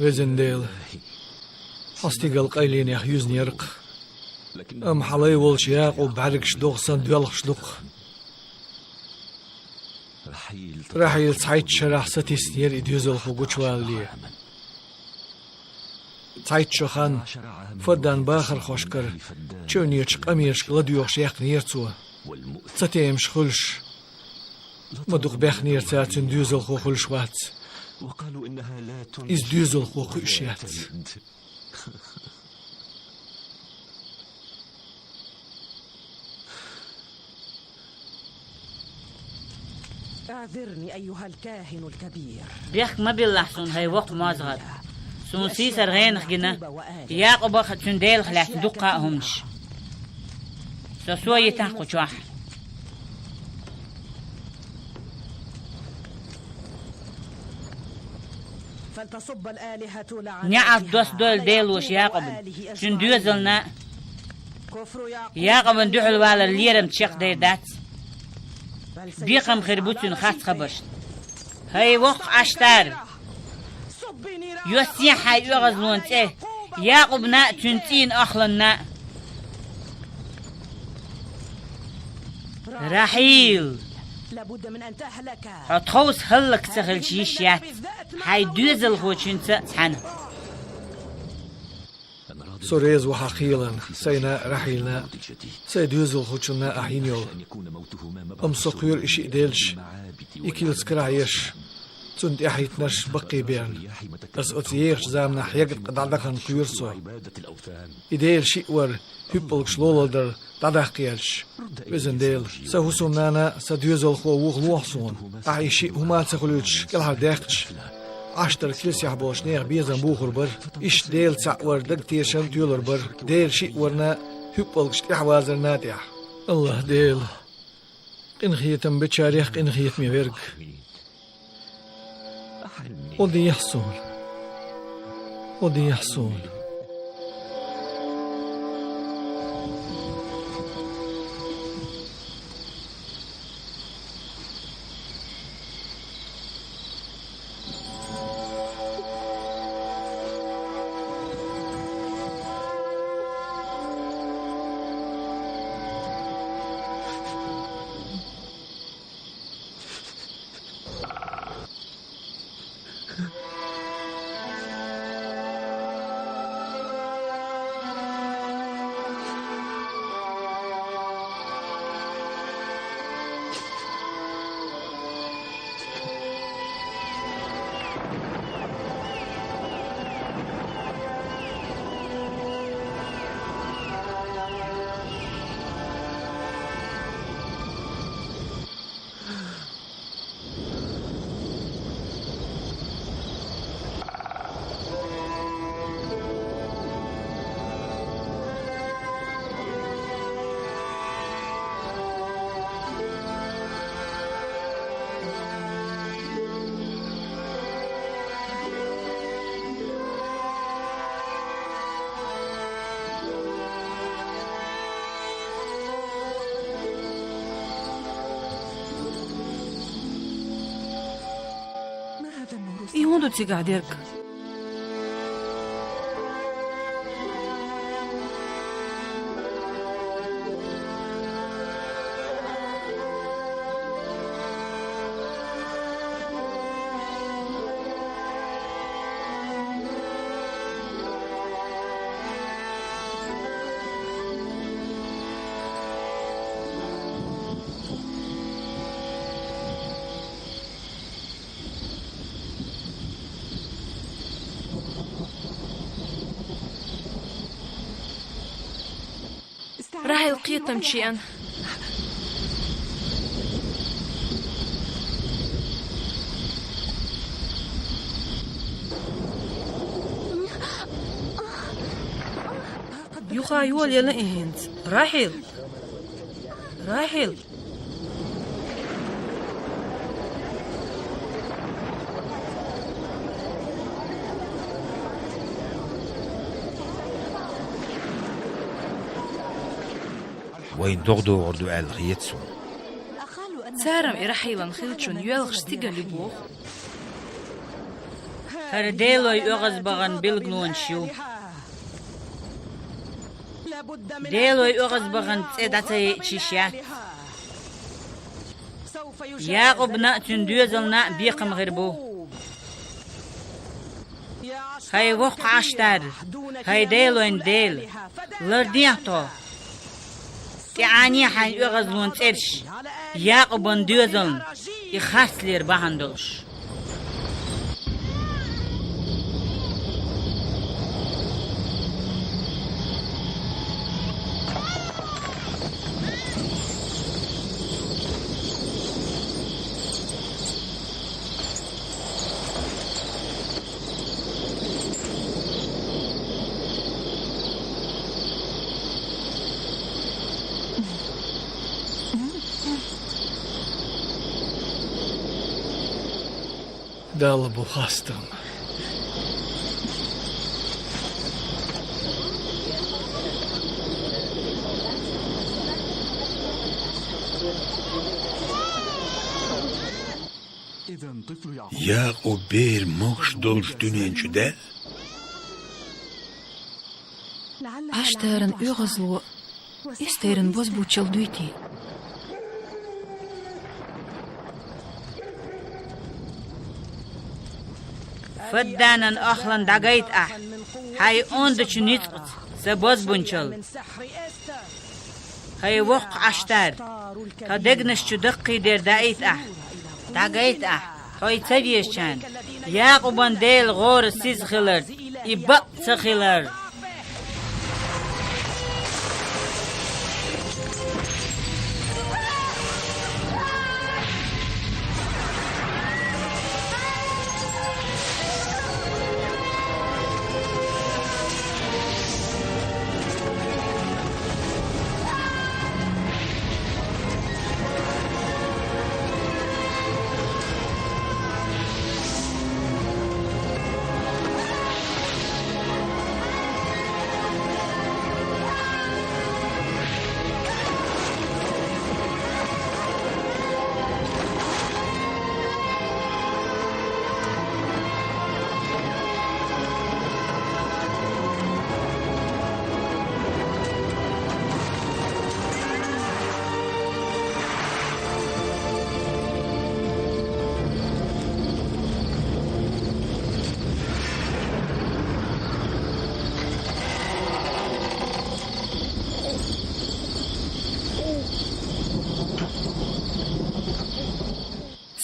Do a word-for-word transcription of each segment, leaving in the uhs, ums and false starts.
Везан Дела, хьо стигал къайленех юзнера-кх. Амма хьан лай волчу Якъубан бӀаьргаш догӀа санна доьлхуш ду-кх. Рахьил цхьайтта шарахь сатиснера и доьзалхо гучувалале. Цхьайтта шо хан Фаддан бахархошкара чевнечу къамелашка ладоьгӀуш яьккхинера цо. Цатемаш хуьлуш, ма дукха баьхнера цара цуьнан доьзалхо хуьлуш вац. Иза доьзалхо кхуьуш яц. أعذرني أيها الكاهن الكبير. Бехк ма биллахь суна, хӀай воккха мозгӀар. Суна сийсара гӀенах гина Якъубах а, цуьнан Делах лаьцна дуккха а хӀуманаш. Со со йитахь кху чохь. НеӀалт доссадойла Делоша Якъубна, цуьнан доьзална а. Якъубна дуьхьал валар лерамца чекхдер дац. Бекхам хир бу цуьнан харц хабаршна. ХӀай воккха Ӏаштар! Йоссехьа хьайн оьгӀазлонан цӀе, Якъубна а, цуьнан цӀийнан охьаланна а. Рахьил! Хьо тховса хӀаллак ца хилча йиш яц, хьайн доьзалхочуьнца цхьаьна. Со реза ву хьан кхелана, сайна а, Рахьилна а, сайн доьзалхочунна а ахь йина йолу. Амма со кхоьру и шиъ делча, и килс карахь еш, цунна тӀаьхьахӀиттинарш баккхийберна. Аса оцу ехачу заманахь ягатӀа дӀадахана кхоьру со. И дела шиъ вара, хӀуьппалгаш лолалдар дӀадаккха гӀерташ. Везан Дела, сан хӀусамнана а, сан доьзалхо а вухалохьа суна. Ахь и шиъ хӀума а ца хуьлуьйтуш кӀелхьардаьккхича, Ӏаштар килсехь болчу нехан безам бухур бара. Иштта Дела цхьаъ вар дага тешам а тоьлур бара, дела шиъ варна а, хӀуьппалгаш тӀаьхьавазарна а тӀехь. АллахӀ Дела, къинхетам бечарех къинхетаме верг! Гьо дехьа суна! Гьо дехьа суна! И хӀун ду цигахь дерг? Рахьил кхетам чу еана. Юха йолаелла и хӀинца. Рахьил! Рахьил! Вайна догӀа догӀур ду аьлла хета суна. Цара-м и Рахьилан хиллачунна йоьлхуш стигал ю боху. ХӀара Делой оьгӀазбахана билгалонаш ю. Делой оьгӀазбахана цӀе дӀа ца яйча йиш яц. Якъубна а, цуьнан доьзална а бекхам хир бу. ХӀай воккха Ӏаштар, хӀай Делойн Дела, лардехьа тхо, тӀеӀанехьа хьайн оьгӀазлон цӀераш, Якъубан доьзална и харцлера бахьана долуш. Далла бу хастам. Якъуб бер могуш долуш дуьнен чу даьлла? Ӏаштаран оьгӀазло Эстеран бозбунчалла дуй те? Фадданан охлан дӀагайта ахь, хьайн ондачу ницкъаца, сан бозбунчалла. ХӀай воккха Ӏаштар, тхан дегнаш чу даккхийдер даийта ахь, дӀагайта ахь, хьо ца везачарна, Якъубан Дела гӀора сиза хилар, и бакъ ца хилар.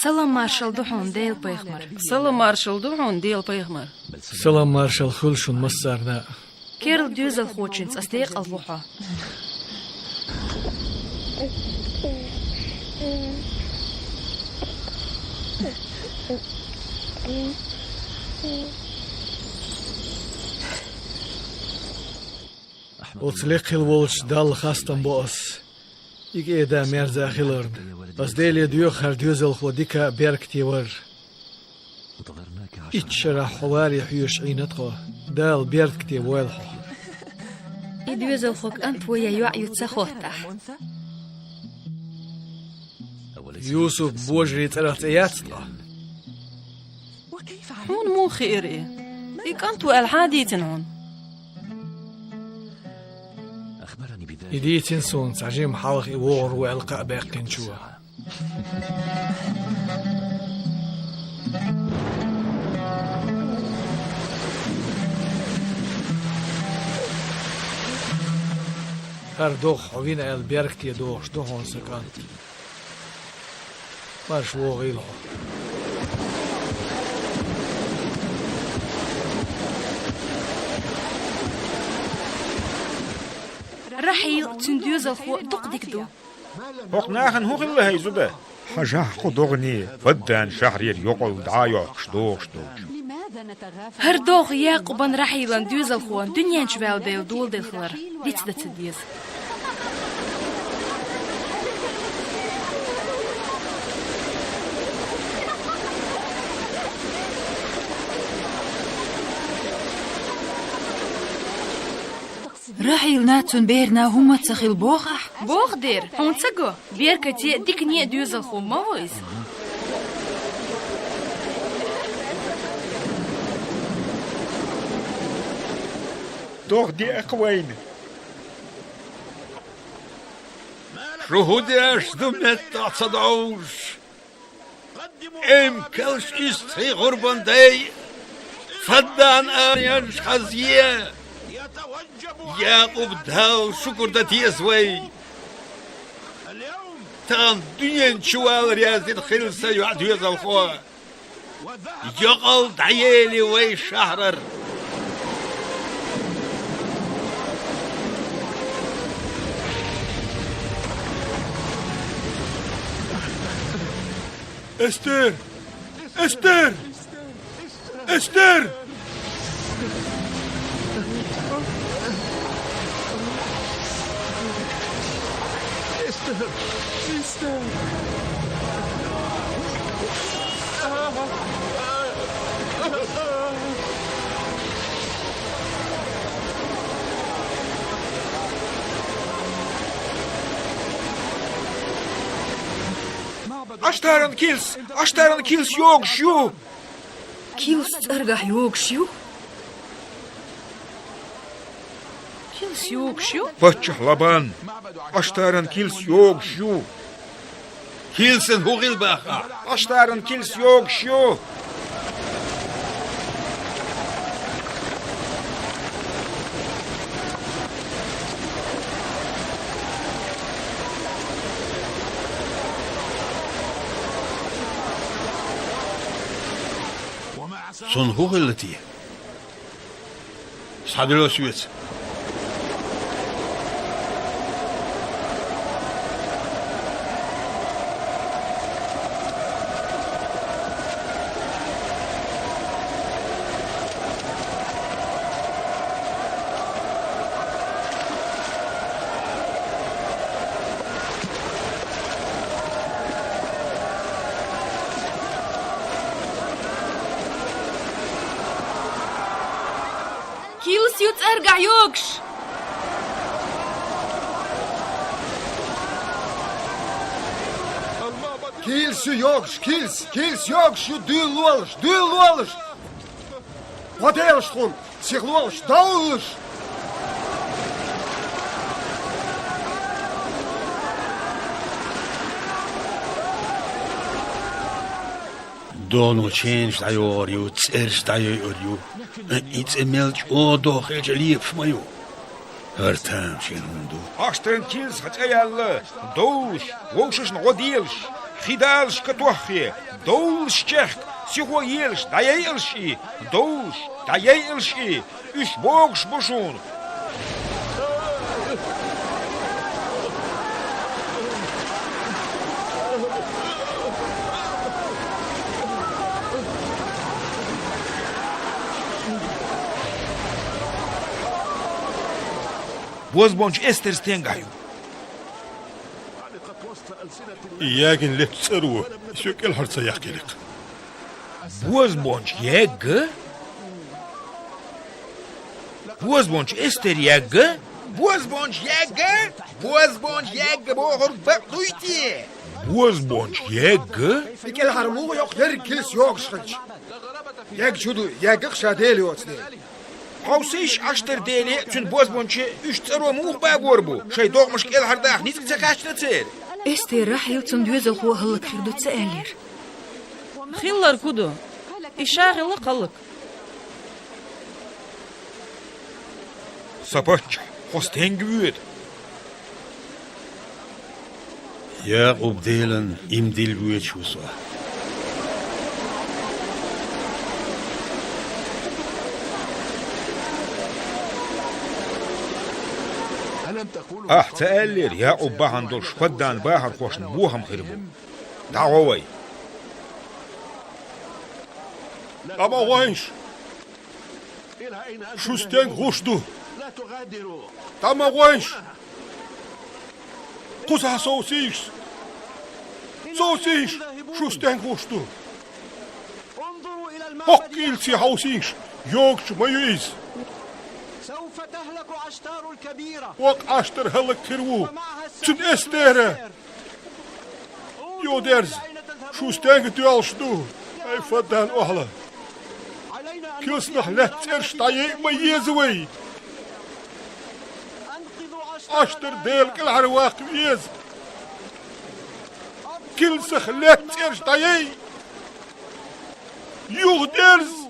Салам маршалла ду хьуна, Делан пайхамар. Салам маршалла ду хьуна, Делан пайхамар. Салам маршалла хуьлу шуна массарна а. Керла доьзалхочуьнца ас декъал ву хьо. Оцу лекха хила волчу Далла хастам бо ас, и кӀеда-мерза хиларна. Ас Деле доьху хӀара доьзалхо дика а, беркате вар. Итт шарахь хьо варе хьоьжуш Ӏийна тхо. Дала беркате войла хьо. И доьзалхо кӀант ву я йоӀ ю ца хоттахь. Юсуп божарийн цӀарах цӀе яц ткъа? Хьуна муха хиира и? И кӀант ву аьлла хьан дийцина хьуна? И дийцина суна цхьа жима хьалха и вогӀур ву аьлла кхаъ баьккхинчо. ХӀара догӀа хьо вина аьлла беркате дохуш ду хьуна сан кӀант. Марша вогӀийла хьо. Рахьил, цуьнан доьзалхо дукха дика ду. ХӀокху нахана хӀун хилла, хӀай зуда? Хьажахь кху догӀане, Фаддан шахьарера йокъалла дӀа а йоккхуш дохуш долчу. ХӀара догӀа Якъубан, Рахьилан доьзалхо дуьнен чу ваьлла дела доладелла хилар диц дан ца деза. Рахьилна, цуьнан берна хӀумма а ца хилла боху ахь? Боху дера, хьуна ца го? Беркате а, дикане а доьзалхо ма ву иза. ДогӀа де-кх вайна. Шу хӀун деш ду, меттах ца довш? Эм калш из цхьа гӀурбан дай, Фаддан аянаш хазъе. Якъуб Далла шукур дан деза вай. Тахана дуьнен чу вала раьза дина хилла сан йоӀ доьзалхо. Йокъал дӀаели вай шахьарара. Эстер! Эстер! Эстер! Аштаран килс! Аштаран килс йогуш ю! Килс цӀергахь йогуш ю? Килс йогуш ю? Паччахь Лабан, Аштаран килс йогуш ю. Килсан хӀун хилла боху ахь? Аштаран килс йогуш ю. Цунна хӀун хилла те? Схьадуьйло соьца. Килс ю цӀергахь йогуш! Килс ю йогуш, килс, килс йогуш ю, дуьйлалаш, дуьйлалаш! Гьо делаш тхуна, сихлолаш, довлалаш! ДогӀано ченаш дӀайогӀур ю, цӀераш дӀайойур ю. И цӀе мел чӀогӀа догӀа хилча лепаш ма ю. ХӀара тамашийна хӀума ду. Аштаран килс хьан цӀе яьлла, довлалаш, вовшашна гӀо делаш, хи далаш катоххе, довлалаш чехка, сихо елаш, дӀаяйалаш и, довлалаш, дӀаяйалаш и, уьш богуш бу шуна. Бозбунча Эстер стенгахь ю? И ягийна летта цӀеро, и соьга кӀелхьара ца яьккхинарг. Бозбунча ягга? Бозбунча Эстер ягга? Бозбунча ягга? Бозбунча ягга бохург бакъ дуй те? Бозбунча ягга? И кӀелхьара муха йоккху ерриг килс йогуш хилча? Ягга чу ду, ягга-кх ша Дела йоцу дела. Хьовсийша, Аштар деле а, цуьнан бозбунче а уьш цӀаро муха багор бу? Шайн догӀмаш кӀелхьардаха ницкъ ца кхаьчна церан? Эстера хьалха цуьнан доьзалхо хӀаллакьхир ду ца аьллера. Хилларг хӀун ду? И ша хилла-кх хӀаллак. Сан паччахь, хьо стенга воьду? Якъуб-Делан иман дилла воьдуш ву со. Ахьа ца аьллера, Якъуб бахьана долуш Паддан бахархошна бохам хир бу? ДӀагӀо вай! ДӀа ма гӀойша! Шу стенга гӀуш ду? ДӀа ма гӀойша! Кхузахь совсийша! Совсийша! Шу стенга гӀуш ду? ХӀокху кӀийлце хьовсийша! Йогуш ма ю иза! Воккха Аштар хӀаллакьхир ву! Цуьнан Эстера! Юхадерза, шу стенга доьлхуш ду, ай Фаддан охьла! Килснах лаьтта цӀераш дӀаяйа ма еза вай! Ӏаштар Делан кӀалхьара ваккха веза. Килсах лаьтта цӀераш дӀаяй. Юха дерза.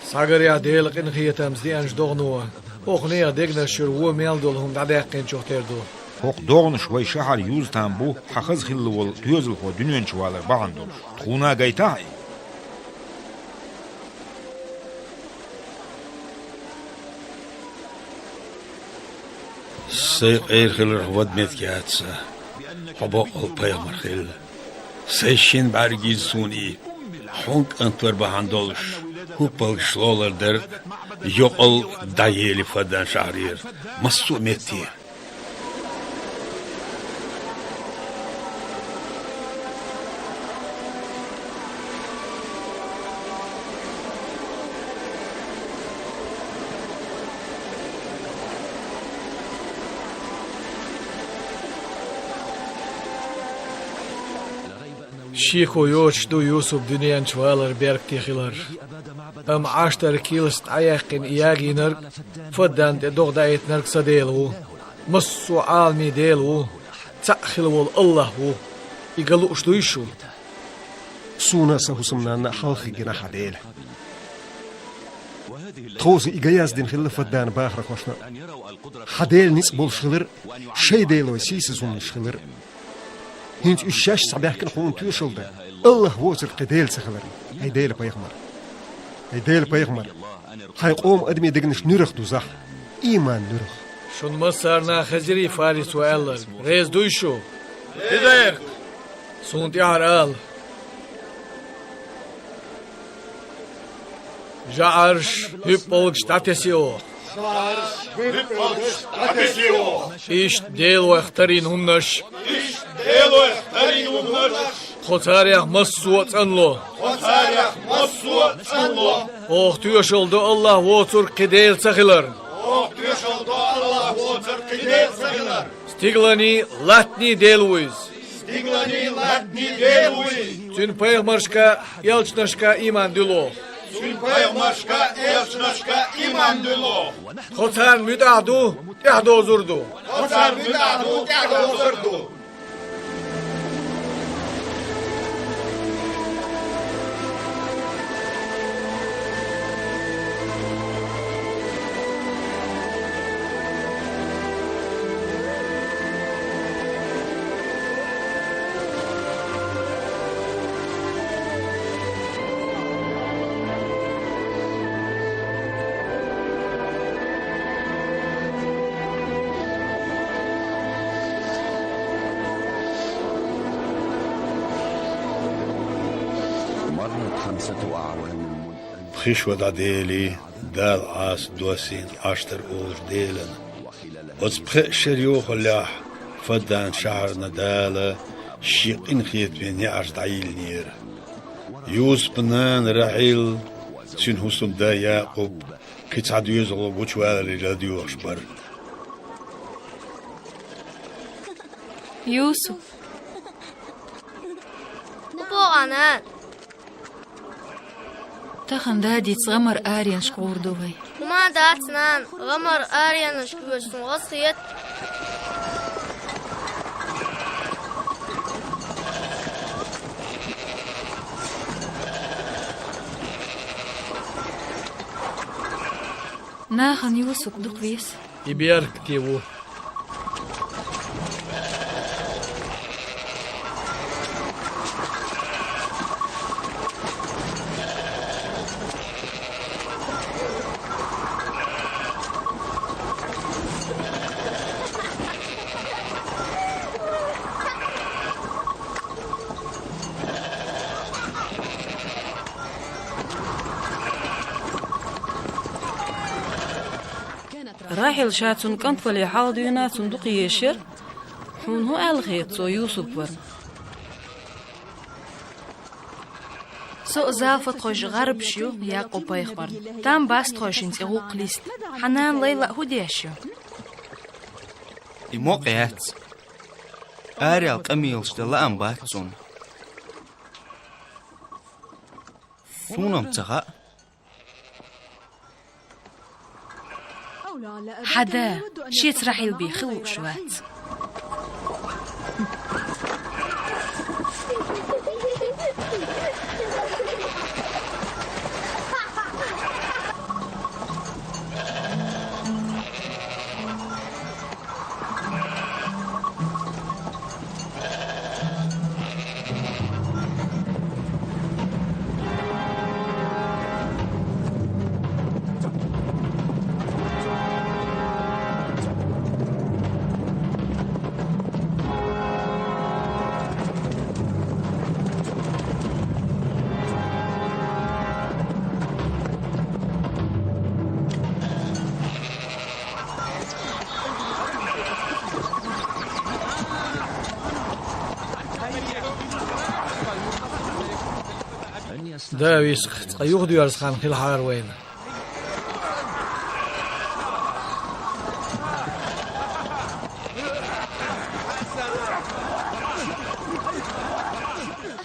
Схьагарехь Делан къинхетамца деанчу догӀано хӀокху нехан дегнаш чуьра вон мел долу хӀума дӀадаьккхинчух тера ду. ХӀокху догӀанаш вай шахьар Юза-Там бу хьан хаза хилла волу доьзалхо дуьнен чу валар бахьана долуш. Тхуна а гайтахьа и? Сайн къера хиларх вада меттиг яц сан, хьо баккъалла пайхамар хилла. Сайн шина бӀаьрг йиза суна и, хьуна кӀант вар бахьана долуш, хӀуппалгаш лолар дара, йокъал дӀаели Фадан шахьарера массо а метте. Шеко йоцуш ду Юсуп дуьнен чу валар беркате хилар. Амма Ӏаштар килс дӀаяьккхина и ягийнарг Фадан тӀе догӀа даийтинарг сан Дела ву. Массо а Ӏаламийн Дела ву. Цхьаъ хила волу АллахӀ ву. И ган лууш дуй шу? Суна а, сан хӀусамнанна а хьалха гина хьан Дела. Тховса и ган яздина хилла Фаддана бахархошна. Хьан Дела ницкъ болуш хилар, шайн делой сийсаза хӀуманаш хилар. ХӀинца уьш шаьш схьабаьхкина хьуна тоьшалла дан, АллахӀ воцург кхин Дела ца хиларна. ХӀай Делан пайхамар! ХӀай Делан пайхамар! Хьайн къоман адамийн дегнаш нуьрах дузахь, ийман нуьрах. Шун массарна а хезирий Фарис ву аьлларг? Реза дуй шу? Хезира. Суна тӀаьхьара ала. ЖӀараш, хӀуьппалгаш дӀатесий оха. Иштта Делойх тарийна хӀуманаш. Иштта Делойх тарийна хӀуманаш. Кхо царех массо а цӀанло. Кхо царех массо а цӀанло. Оха тоьшалла до АллахӀ воцург кхин Дела ца хиларна. Оха тоьшалла до АллахӀ воцург кхин Дела ца хиларна. Стигаланий, латтаний Дела ву иза. Стигаланий, латтаний Дела ву иза. Цуьнан пайхамаршка, элчанашка ийман дуьлло. Цуьнан пайхамаршка, элчанашка ийман дуьлло. Тхо царна муьтӀахь ду, тӀаьхьадозур ду. Тхо царна муьтӀахь ду, тӀаьхьадозур ду. Пхи шо дӀаделий, Дала Ӏаса доссийна Ӏаштар олуш Делан. Оцу пхеа шеран йохаллехь Фаддан шахьарна Дала Шен къинхетаме неӀарш дӀайиллинера. Юсупан нана РахьӀил, цуьнан хӀусамда Якъуб кхин цхьа доьзалхо гучуваларе ладоьгӀуш бара. Юсуп! ХӀун боху, нана? Тахана дадица гӀамар аренашка гӀур ду вай. ХӀун Ма дац, нана, гӀамар аренаш куьрсун гӀоз хет. Нахана Юсуп дукха веза. И беркате ву. Рахьил ша цун кӀант вале хьалдуьйна цун дукха езаш яр, хьуна хӀун аьлла хета цо Юсуп вар? Со а Залфа тхойша гӀарбаш ю Якъуб-пайхамарна. Там бац тхойшинна цӀе гӀуллакх листа. Хьан нана Лайла хӀун деш ю? И мукъа яц. Арел къамелаш дан лаам бац цунна. Суна-м ца хаьа. Хьада, шеца Рахьил бе хила лууш вац. Да, виск, цкъа юхадоьрзу хан хилахьара вайна.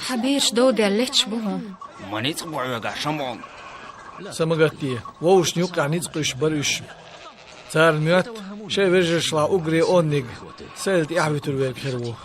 Хьан бераш дов даьлла летташ бу хьуна. Ма ницкъ бу хьоьгахь, ШамӀон. Са ма гатде, вовшашна юккъехь ницкъ къуьйсуш бара уьш. Царна моьтту, шайн вежаршла уггаре онниг, сайла тӀаьхьа вуьтур верг хир ву.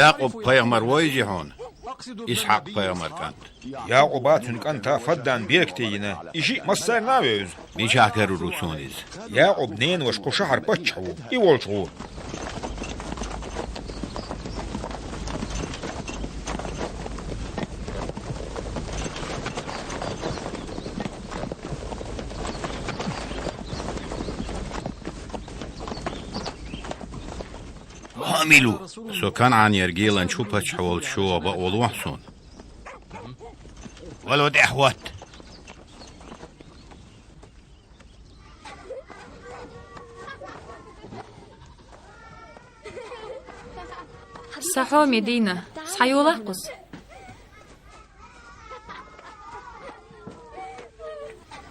Якъуб-пайхамар вовзий хьуна? Исхьакъ-пайхамар кӀант. Якъуба, цуьнан кӀанта Фаддан беркате йина, и шиъ массарна а вевза. Мичахь карор ву суна иза? Якъубан ненан ваша кху шахьаран паччахь ву, и волчу гӀура. Хьо мила ву? Со КанӀанера геланчу хӀун паччахь волчу чу ваха бакъо лохьа суна? Вало тӀаьхьа хӀотта. Сан хьоме дийна, схьайолахь кхуза.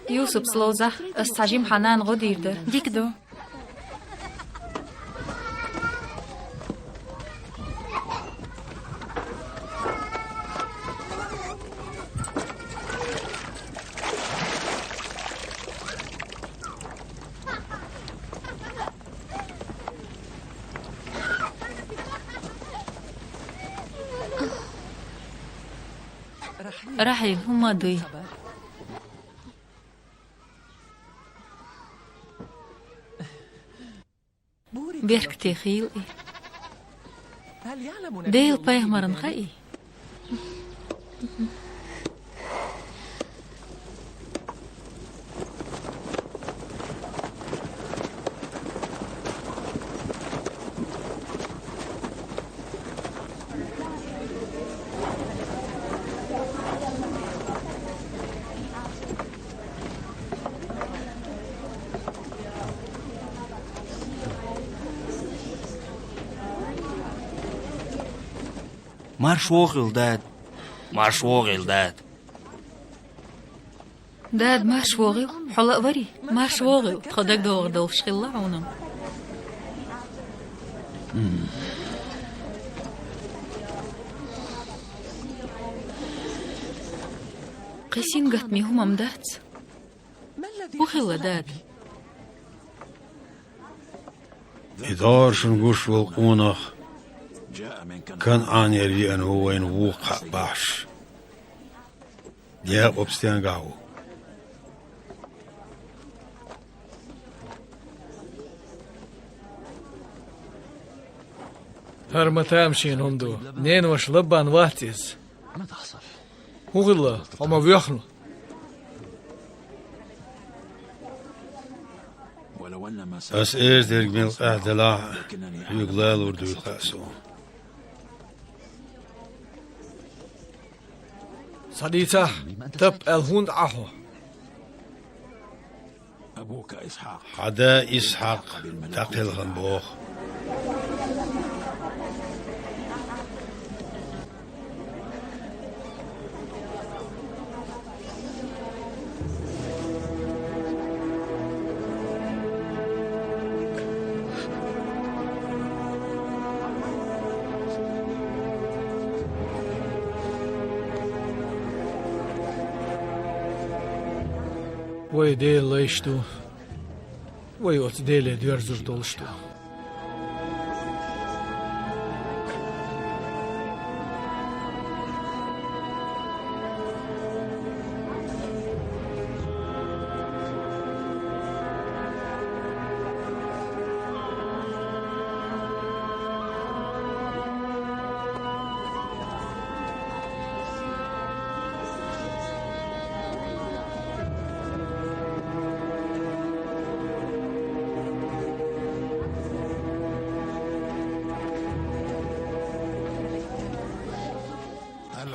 Юсупс ловзахь, ас цхьа жима хьан нана гӀо дийр дара. Дика ду. Рахьил, хӀума дуй. Беркате хийла и. Делан пайхамарна хаьий? Марша вогӀийла, дада. Марша вогӀийла, дада. Дада, марша вогӀийла, хьо ла а варий? Марша вогӀийла, тхо дагадогӀур долуш хилла хьуна. Кхин сингаттаме хӀума-м дац. ХӀун хилла, дада? И догӀур шуна гуш волу къонах КанӀанера еана ву вайна вукху хьаъ бахьаш. Якъуб стенгахь ву? ХӀара ма тамашийна хӀума ду. Ненан ваша Лаббан вац иза. ХӀун хилла, хьо ма воьхна? Ас эздерг мел къаьхьа делахь а, хьоьга лалур дуйла хаьа суна. Схьадийцахь, тап аьлла хӀунда Ӏа хьо? Хьан да Исхьакх дӀакхелхина боху. Вай Делан лайш ду. Вай оцу Деле доьрзур долуш ду.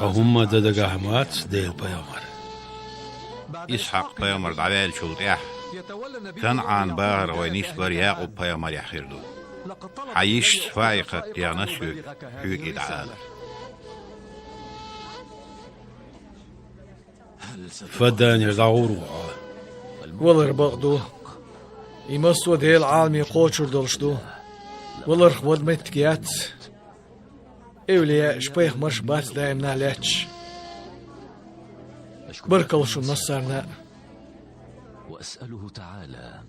Хьо хӀумма дан дагахь ма вац, Делан пайхамар. Исхьакх-пайхамар дӀаваьллачул тӀаьхьа КанӀан бахар вай нисбар Якъуб-пайхамарехь хир ду. Хьан йишас фаикхат дехна соьга, хьоьга и дӀаала. Фадданера дӀагӀур ву хьо. Валар бакъ ду. И массо а Делан Ӏаламе кхочур долуш ду. Валарх вада меттиг яц. Эвлаяаш, пайхамарш бац даимна лаьтташ. Баркалла шуна массарна а.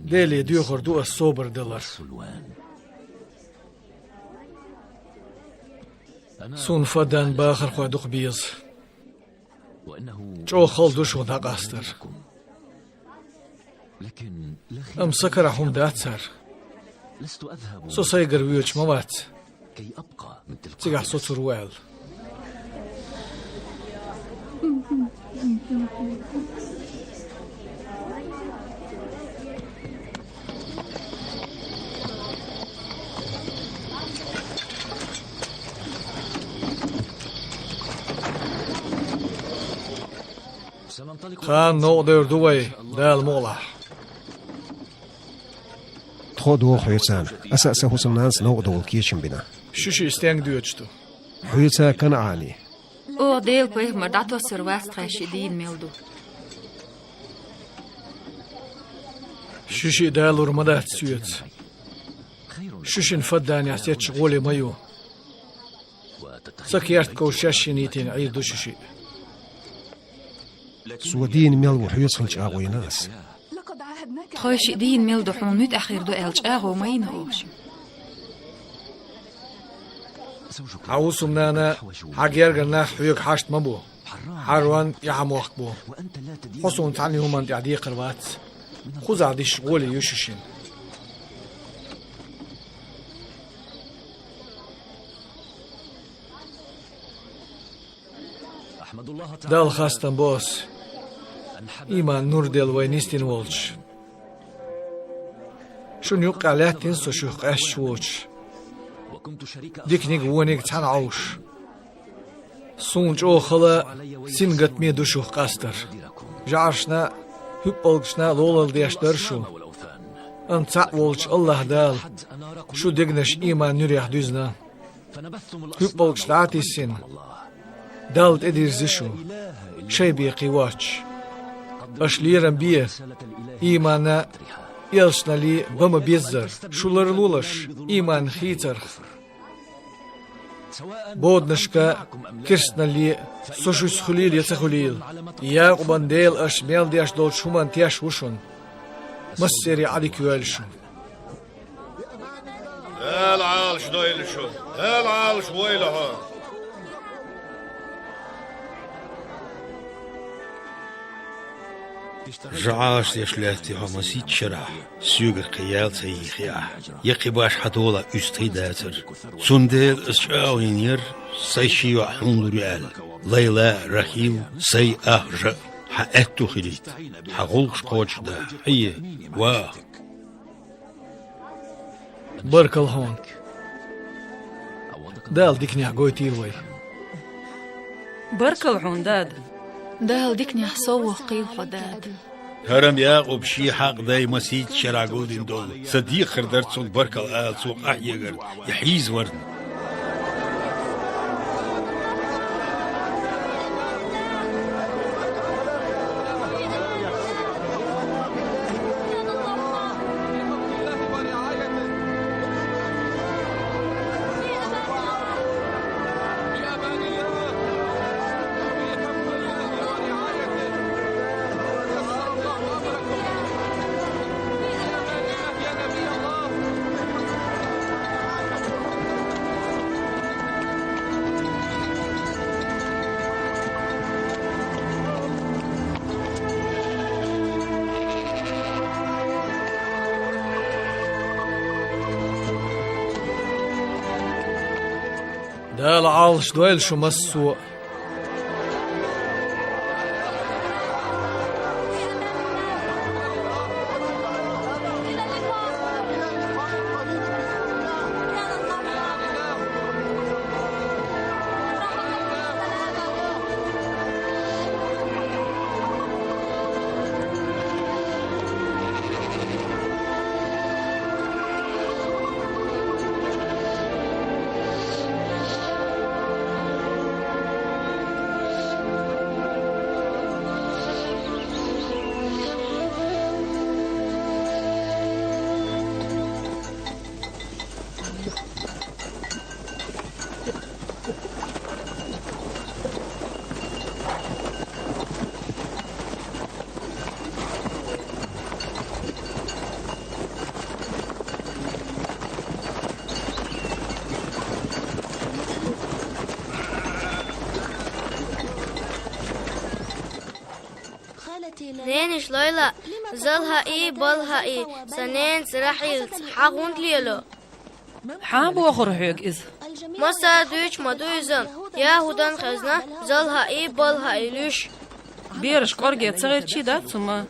Деле доьхур ду ас собар далар. Суна Фаддан бахархой дукха беза. ЧӀогӀа хала ду шух дӀакъастар. Амма сан карахь хӀума дац хӀара. Со сайгара воьдуш ма вац, цигахь со цур ву аьлла. Кхана новкъа девр ду вай, Дала мукъалахь. Тхо а доху хьоьцарна, аса а сан хӀусамнанас новкъа довла кечам бина. Шу шиъ стенга доьдуш ду? Хьоьца КанӀане. Оха Делан пайхамар дӀатоссар вац, тхайн шиъ дийна мел ду. Шу шиъ далур ма дац соьца. Шу шина Фадданехь сетташ гӀоле ма ю. Сан керта ков шаьш йинайтина Ӏийр ду шу шиъ. Со дийна мел ву хьоьца хила чӀагӀо йина ас. Тхайн шиъ дийна мел ду, хьуна муьтӀахь хир ду аьлла чӀагӀо ма йина оха шиъ. Хьан хӀусамнана, хьан гергара нах хьоьга хьашт ма бу. Хьан рон я хьан мохк бу. Хьо суна цхьана хӀуманна тӀехь декхар вац. Кхузахь дисча гӀоле ю шу шина. Далла хастам бо ас, иман нур делла вай нисдина волчу. Шуна юккъехь лаьттина со шух къаьсташ воцуш. Диканиг а, вониг а цхьаьна Ӏовш. Суна чӀогӀа хала сингаттаме ду шух къастар. ЖӀаршна а, хӀуьппалгашна а лолар деш дара шу. Амма цхьаъ волчу АллахӀ Дала шун дегнаш иман нуьрех дуьзна. ХӀуьппалгаш дӀа а тиссина, Далла тӀедирзи шу, шайн бен кхин воцуш. Аша лерам бе, иманна а, элчаналлин а бан ма-беззара, шу ларлолаш иман хийцарх. Боданашка а, керстаналле а со шуьца хуьлийла я ца хуьлийла, Якъубан Дела аша мел деш долчу хӀуманна теш ву шуна. Массаре а дика йойла шу. Дала Ӏалаш дойла шу. Дала Ӏалаш войла хьо. ЖӀараш деш лаьттий хьо масийтта шарахь, соьгара кхин ял ца йийхи ахь. Я кхин башха хьан долахь уьстагӀий дацара. Цундела аса чӀагӀо йинера, сайн ши йоӀ хьуна лур ю аьлла. Лайла а, Рахил а, сайн ах а, жа а. Хьан аьтто хилийта. Хьан гӀуллакхаш кхочушдан. Хьие, ваха. Баркалла хьуна. Дала диканехь гойтийла вай. Баркалла хьуна, дада. Дала диканехь сов воккхийла хьо, дада. ХӀара-м Якъуб шен хьакъ дай масийтта шарахь гулдина долу. Сан декхар дара цунна баркалла ала, цо къахьегарна, и хьийзаварна. Дала Ӏалаш дойла шу массо а. Ненаш Лайла, Залхаи, Балхаи, сан ненаца Рахьилаца хьан хӀунда лело? Хьан бохура хьоьга иза? Масса а дуьйцуш ма ду иза, ЯхӀудан хезна Залхаи, Балхаи луьйш. Бераш кӀорге ца хилчий дац хӀума.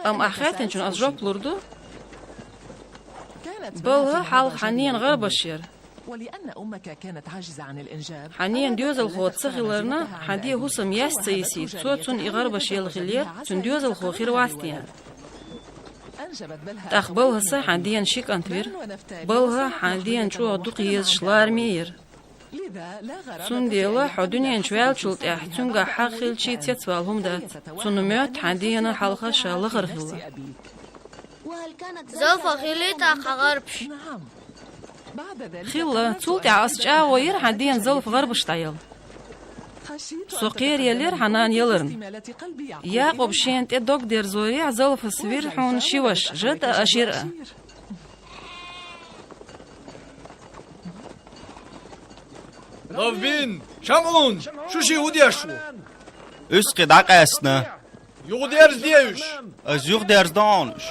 Амма ахь хаьттинчунна ас жоп лур ду. Балха хьалха хьан ненан гӀарбаш яра. Хьан ненан доьзалхо ца хиларна, хьан ден хӀусам яьсса ца йисийта, цо цунна и гӀарбаш елла хиллера, цуьнан доьзалхо хир вац те? ТӀаккха Балхаса хьан дена ши кӀант вира. Балха хьан дена чӀогӀа дукха езаш лараме яра. Цундела хьо дуьнен чу ваьллачул тӀаьхьа цуьнгахь хьагӀ хилчий цецвала хӀума дац. Цунна моьтту хьан дена хьалха ша лахара хилла. Залфа хиллий тӀаккха хьан гӀарбаш? Хилла, цул тӀаьхьа ас чӀагӀо йира хьан дена Залфа гӀарбаш дӀаелла. Со кхераеллера хьан нана яларна. Якъуб шена тӀе дог дерзорехь Залфас вира хьуна ши ваша, Жад а, Ашир а. Лавбин, ШамӀун, шу шиъ хӀун деш ву? Уьш кхин дӀакъаьстина. Юхадерзаде уьш! Ас юхадерзадо хьуна уьш.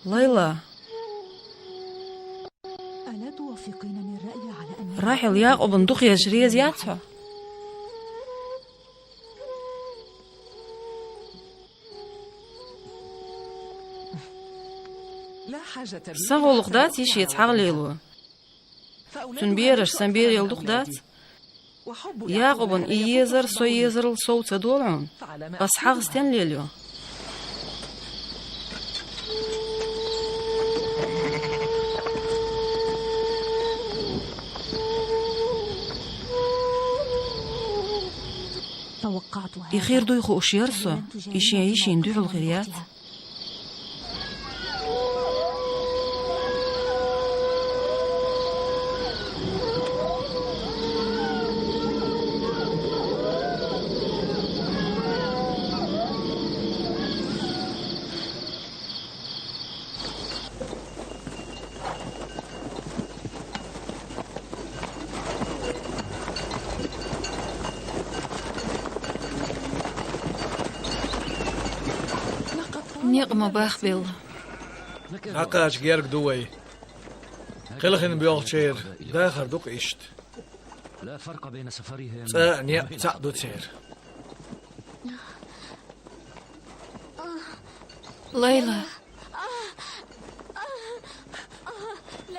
Лайла. ألا توافقينني الرأي على أن Рахьил, Якъубан дукха езаш реза яц хьо? Сан гӀулакх дац йише цхьаь лело. Цун бераш сан берал дукха дац. Якъубан и езар со езарал сов ца долу хьуна. Ас хьагӀ стенна лелайо? И хир дуй хууш яра со, и шен йишина дуьхьал хир яц. Некъ ма бахабелла. ДӀакхача герга ду вай. Кхелхина боьлхучеран дахар ду-кх иштта. ЦӀа а, некъ а цхьаъ ду церан. Лайла.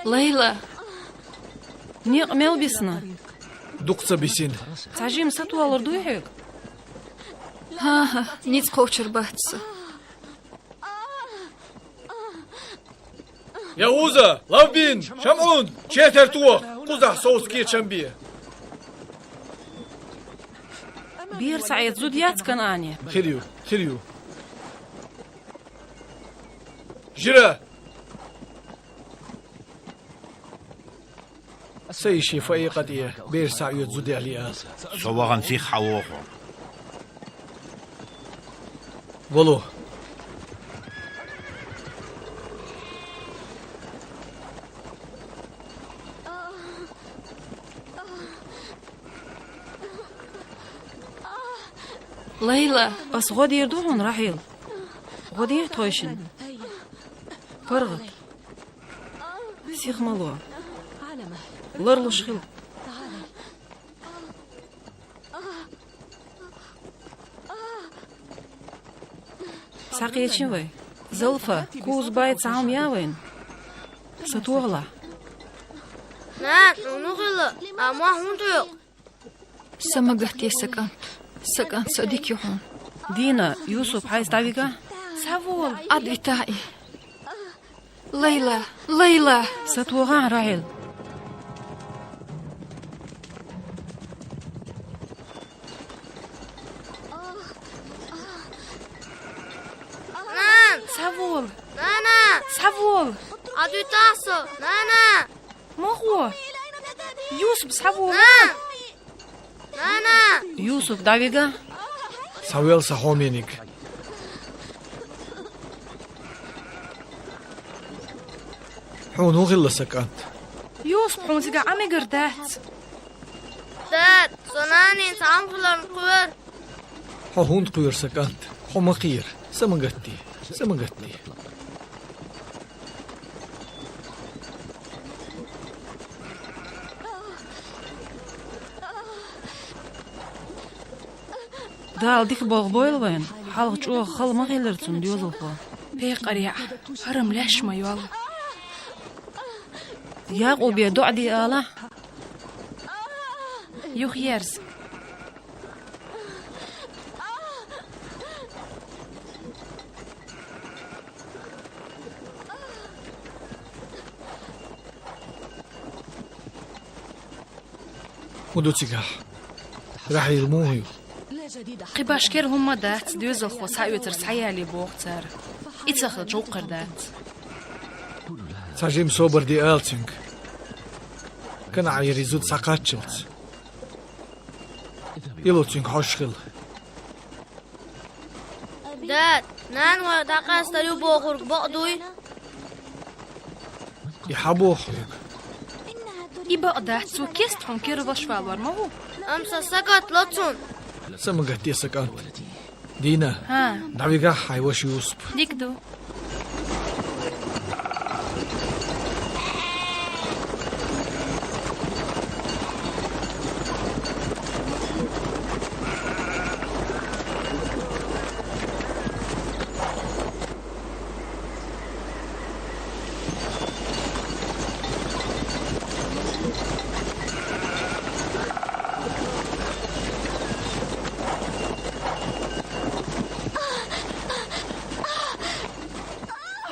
Лайла. Некъ мел бисна? Дукха ца бисина. Цхьа жима сатохалур дуй хьоьга? ХӀан-хӀа, ницкъ кхочур бац сан. Яуза, Лавбин, ШамӀун, четар тоха, кхузахь совца кечам бе. Бер схьаэца зуда яц КанӀане? Хир ю, хир ю. Жира! Сан йишин Фаикъа тӀе бер схьаоьцу зуда яьлла ала. Со вахана сиха хьавогӀу. Вало. Лайла. Ас гӀо дийр ду хьуна, Рахьил. ГӀо дехьа тхойшинна. ПаргӀат. Сиха ма ло. Ларлуш хила. Схьакхечийла вай. Залфа, кхузза бай цхьа хӀума яц вайна? Сатохалахь. Нана, хьуна хӀун хилла? Амма хӀун тӀе? Са ма гатде, сан кӀант. Сан кӀант, сан дика ю хьуна. Дина, Юсуп хьайца дӀавигахьа? Схьавола. Ӏадвитахьа и. Лайла, Лайла! Сатохахьа, Рахьил. Нана! Схьавола! Нана! Схьавола! Ӏадвитахьа со, нана! Ма гӀо! Юсуп, схьавола! Нана! Нана! Юсуп, дӀавигахьа! Схьавел, сан хьомениг. Хьуна хӀун хилла, сан кӀант? Юсуп, хьуна цигахь Ӏан мегар дац? Дад, со нанна цхьа хӀума хиларна кхоьру. Хьо хӀунда кхоьру, сан кӀант? Хьо ма кхера. Са ма гатде. Са ма гатде. Дала дика болх бойла вайна, хьалха чӀогӀа хала ма хиллара цунна доьзалхо. Пекъарехь, хӀара-м лаьш ма йолла. Якъубе доӀа де алахь. Юхаерза. ХӀун ду цигахь? Рахьил муха ю? Кхин башха керла хӀумма дац, доьзалхо схьаоьцург схьаяле боху цара. И ца хилча гӀуллакх дац. Цхьа жима собар де ала цуьнга. КанӀанера и зуда схьакхаччалц. Ило цуьнга хьожуш хила. Дад, нана вай дӀакъаьстар ю бохург бакъ дуй? И хьан боху хьоьга? И бакъ дац, цо кеста хьуна кира ваша валор ма ву. Амма сан са гатла цунна. Са ма гатде, сан кӀант. Дина, хӀан, дӀавигахьа хьайн ваша Юсуп. Дика ду.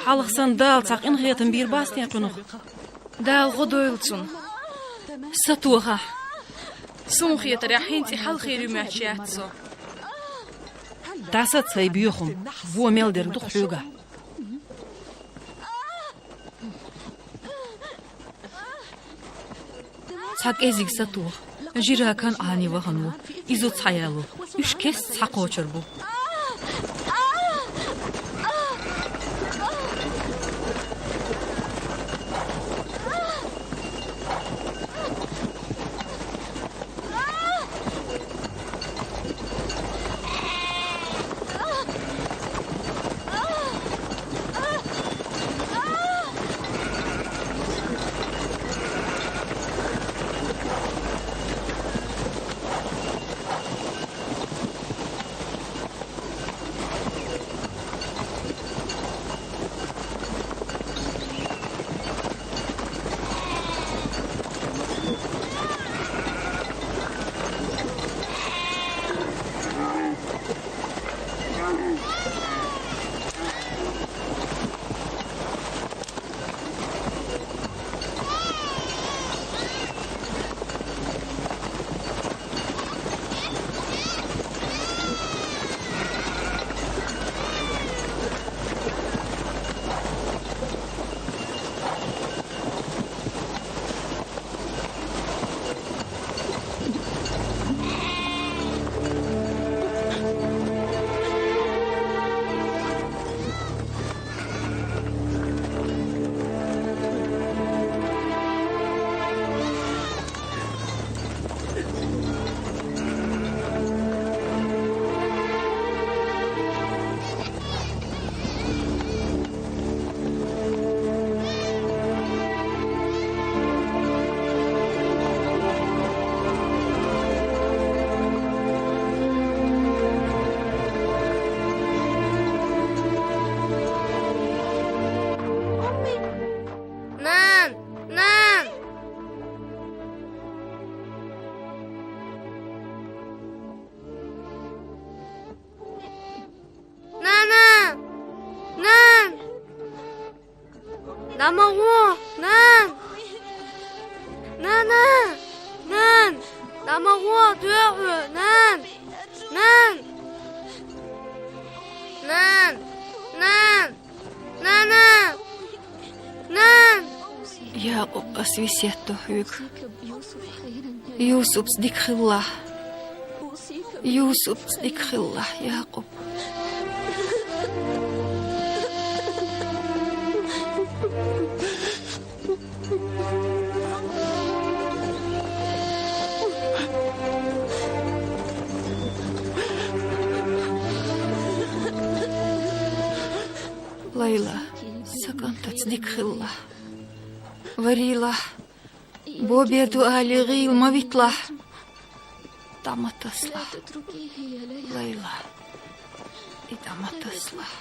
Хьалха санна Дала цхьа къинхетам бийр бац те кхунах? Дала гӀо дойла цунна. Сатохахь. Суна хетарехь, хӀинца и хьалхара ю моьттуш яц со. ДӀасаца хьайн боьхам, во мел дерг ду-кх хьоьгахь. Цхьа кӀезиг сатоха. Жира КанӀане вахана ву. Иза цхьаяло. Уьш кеста схьакхочур бу. Нана! Нана! Нана! Нана! ДӀа ма гӀо, нана! Нана! Нана! ДӀа ма гӀо, тоьхьа, нана! Нана! Нана! Нана! Нана! Нана! Якъуб, ас весет ду хьоьга. Юсупца дика хилалахь. Юсупца дика хилалахь, Якъуб. Лайла, сан кӀантаца дика хилалахь. Варилахь. Бо бер ду алий, гӀийла ма витлахь. ДӀа ма таслахь. Лайла, и дӀа ма таслахь.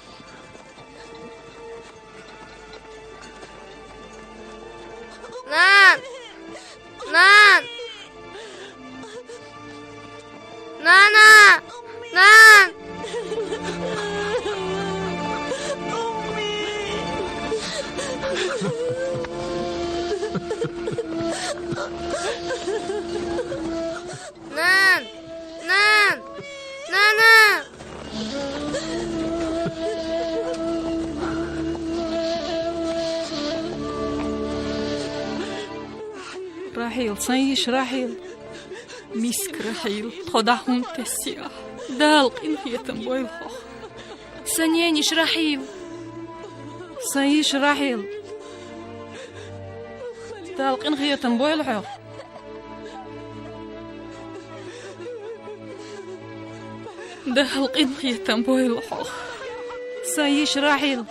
Нана! Нана! Нана! Нана! Нана! Нана! Нана! Рахьил, сан йиша Рахьил. Миска Рахьил, тхо дӀа хӀунда тесси ахь? Дала къинхетам бойла хьох. Сан нениш Рахьил. Сан йиша Рахьил. Дала къинхетам бойла хьох. Дала къинхетам бойла хьох. Сан йиша Рахьил.